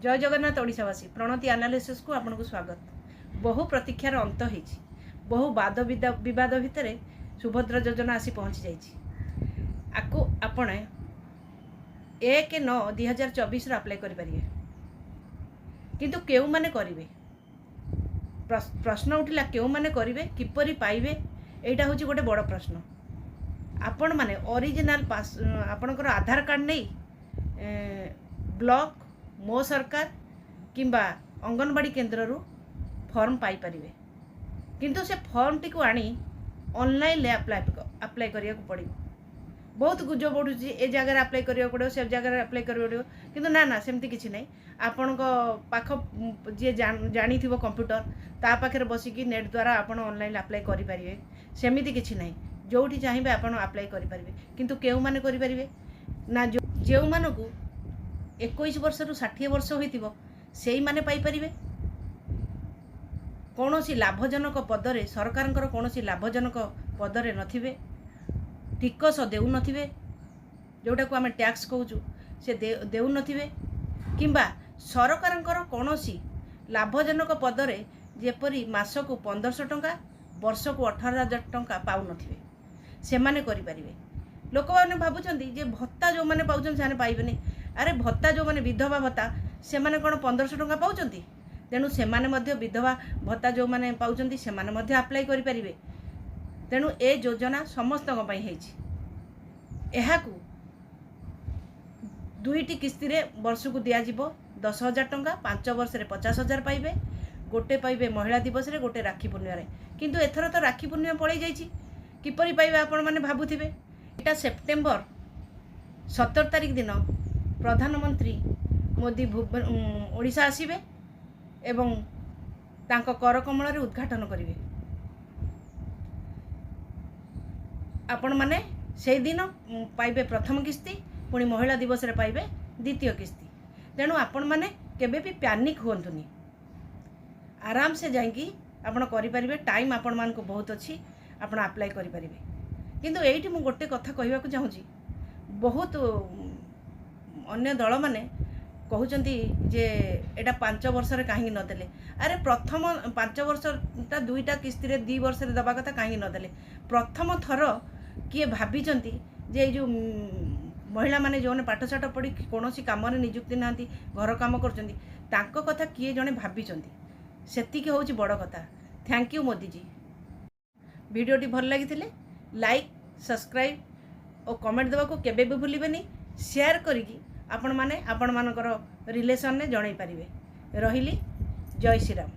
ଜୟ ଜଗନ୍ନାଥ ଓଡ଼ିଶାବାସୀ, ପ୍ରଣତି ଆନାଲିସିସ୍କୁ ଆପଣଙ୍କୁ ସ୍ୱାଗତ। ବହୁ ପ୍ରତୀକ୍ଷାର ଅନ୍ତ ହେଇଛି। ବହୁ ବାଦ ବିବାଦ ଭିତରେ ସୁଭଦ୍ରା ଯୋଜନା ଆସି ପହଞ୍ଚି ଯାଇଛି। ଆକୁ ଆପଣ 1/9/2024ରୁ ଆପ୍ଲାଏ କରିପାରିବେ। କିନ୍ତୁ କେଉଁମାନେ କରିବେ, ପ୍ରଶ୍ନ ଉଠିଲା। କେଉଁମାନେ କରିବେ, କିପରି ପାଇବେ, ଏଇଟା ହେଉଛି ଗୋଟେ ବଡ଼ ପ୍ରଶ୍ନ। ଆପଣମାନେ ଅରିଜିନାଲ୍ ପାସ୍, ଆପଣଙ୍କର ଆଧାର କାର୍ଡ଼ ନେଇ ବ୍ଲକ, ମୋ ସରକାର କିମ୍ବା ଅଙ୍ଗନବାଡ଼ି କେନ୍ଦ୍ରରୁ ଫର୍ମ ପାଇପାରିବେ। କିନ୍ତୁ ସେ ଫର୍ମଟିକୁ ଆଣି ଅନଲାଇନରେ ଆପ୍ଲାଏ ଆପ୍ଲାଏ କରିବାକୁ ପଡ଼ିବ। ବହୁତ ଗୁଜବ ବଢ଼ୁଛି, ଏ ଜାଗାରେ ଆପ୍ଲାଏ କରିବାକୁ ପଡ଼ିବ, ସେ ଜାଗାରେ ଆପ୍ଲାଏ କରିବାକୁ ପଡ଼ିବ। କିନ୍ତୁ ନା ନା, ସେମିତି କିଛି ନାହିଁ। ଆପଣଙ୍କ ପାଖ ଯିଏ ଜାଣିଥିବ କମ୍ପ୍ୟୁଟର, ତା ପାଖରେ ବସିକି ନେଟ୍ ଦ୍ୱାରା ଆପଣ ଅନଲାଇନ୍ ଆପ୍ଲାଏ କରିପାରିବେ। ସେମିତି କିଛି ନାହିଁ, ଯେଉଁଠି ଚାହିଁବେ ଆପଣ ଆପ୍ଲାଏ କରିପାରିବେ। କିନ୍ତୁ କେଉଁମାନେ କରିପାରିବେ ନା, ଯେଉଁମାନଙ୍କୁ 21 ବର୍ଷରୁ 60 ବର୍ଷ ହୋଇଥିବ, ସେଇମାନେ ପାଇପାରିବେ। କୌଣସି ଲାଭଜନକ ପଦରେ, ସରକାରଙ୍କର କୌଣସି ଲାଭଜନକ ପଦରେ ନଥିବେ, ଟିକସ ଦେଉନଥିବେ, ଯେଉଁଟାକୁ ଆମେ ଟ୍ୟାକ୍ସ କହୁଛୁ, ସେ ଦେଉନଥିବେ, କିମ୍ବା ସରକାରଙ୍କର କୌଣସି ଲାଭଜନକ ପଦରେ, ଯେପରି ମାସକୁ 1500 ଟଙ୍କା, ବର୍ଷକୁ 18,000 ଟଙ୍କା ପାଉନଥିବେ, ସେମାନେ କରିପାରିବେ। ଲୋକମାନେ ଭାବୁଛନ୍ତି ଯେ ଭତ୍ତା ଯେଉଁମାନେ ପାଉଛନ୍ତି, ସେମାନେ ପାଇବେନି। ଆରେ, ଭତ୍ତା ଯେଉଁମାନେ, ବିଧବା ଭତ୍ତା, ସେମାନେ କ'ଣ 1500 ଟଙ୍କା ପାଉଛନ୍ତି? ତେଣୁ ସେମାନେ ମଧ୍ୟ, ବିଧବା ଭତ୍ତା ଯେଉଁମାନେ ପାଉଛନ୍ତି, ସେମାନେ ମଧ୍ୟ ଆପ୍ଲାଏ କରିପାରିବେ। ତେଣୁ ଏ ଯୋଜନା ସମସ୍ତଙ୍କ ପାଇଁ ହେଇଛି। ଏହାକୁ ଦୁଇଟି କିସ୍ତିରେ ବର୍ଷକୁ ଦିଆଯିବ 10,000 ଟଙ୍କା। 5 ବର୍ଷରେ 50,000 ପାଇବେ। ଗୋଟେ ପାଇବେ ମହିଳା ଦିବସରେ, ଗୋଟେ ରାକ୍ଷୀ ପୂର୍ଣ୍ଣିମାରେ। କିନ୍ତୁ ଏଥର ତ ରାକ୍ଷୀ ପୂର୍ଣ୍ଣିମା ପଳେଇ ଯାଇଛି, କିପରି ପାଇବେ ଆପଣମାନେ ଭାବୁଥିବେ। ଏଇଟା ସେପ୍ଟେମ୍ବର 17 ତାରିଖ ଦିନ ପ୍ରଧାନମନ୍ତ୍ରୀ ମୋଦି ଓଡ଼ିଶା ଆସିବେ ଏବଂ ତାଙ୍କ କରକମଳରେ ଉଦ୍ଘାଟନ କରିବେ। ଆପଣମାନେ ସେଇଦିନ ପାଇବେ ପ୍ରଥମ କିସ୍ତି, ପୁଣି ମହିଳା ଦିବସରେ ପାଇବେ ଦ୍ୱିତୀୟ କିସ୍ତି। ତେଣୁ ଆପଣମାନେ କେବେ ବି ପ୍ୟାନିକ୍ ହୁଅନ୍ତୁନି। ଆରାମସେ ଯାଇକି ଆପଣ କରିପାରିବେ। ଟାଇମ୍ ଆପଣମାନଙ୍କୁ ବହୁତ ଅଛି, ଆପଣ ଆପ୍ଲାଏ କରିପାରିବେ। କିନ୍ତୁ ଏଇଠି ମୁଁ ଗୋଟେ କଥା କହିବାକୁ ଚାହୁଁଛି। ବହୁତ ଅନ୍ୟ ଦଳମାନେ କହୁଛନ୍ତି ଯେ ଏଇଟା 5 ବର୍ଷରେ କାହିଁକି ନଦେଲେ? ଆରେ, ପ୍ରଥମ 5 ବର୍ଷଟା ଦୁଇଟା କିସ୍ତିରେ 2 ବର୍ଷରେ ଦେବା କଥା, କାହିଁକି ନଦେଲେ? ପ୍ରଥମ ଥର କିଏ ଭାବିଛନ୍ତି ଯେ ଏଇ ଯେଉଁ ମହିଳାମାନେ, ଯେଉଁମାନେ ପାଠଶାଠ ପଢ଼ି କୌଣସି କାମରେ ନିଯୁକ୍ତି ନାହାନ୍ତି, ଘର କାମ କରୁଛନ୍ତି, ତାଙ୍କ କଥା କିଏ ଜଣେ ଭାବିଛନ୍ତି, ସେତିକି ହେଉଛି ବଡ଼ କଥା। Thank you Modiji. ଭିଡ଼ିଓଟି ଭଲ ଲାଗିଥିଲେ ଲାଇକ୍, ସବସ୍କ୍ରାଇବ୍ ଓ କମେଣ୍ଟ ଦେବାକୁ କେବେ ବି ଭୁଲିବେନି। ସେୟାର କରିକି ଆପଣମାନେ ଆପଣମାନଙ୍କର ରିଲେସନରେ ଜଣାଇ ପାରିବେ। ରହିଲି, ଜୟ ଶ୍ରୀରାମ।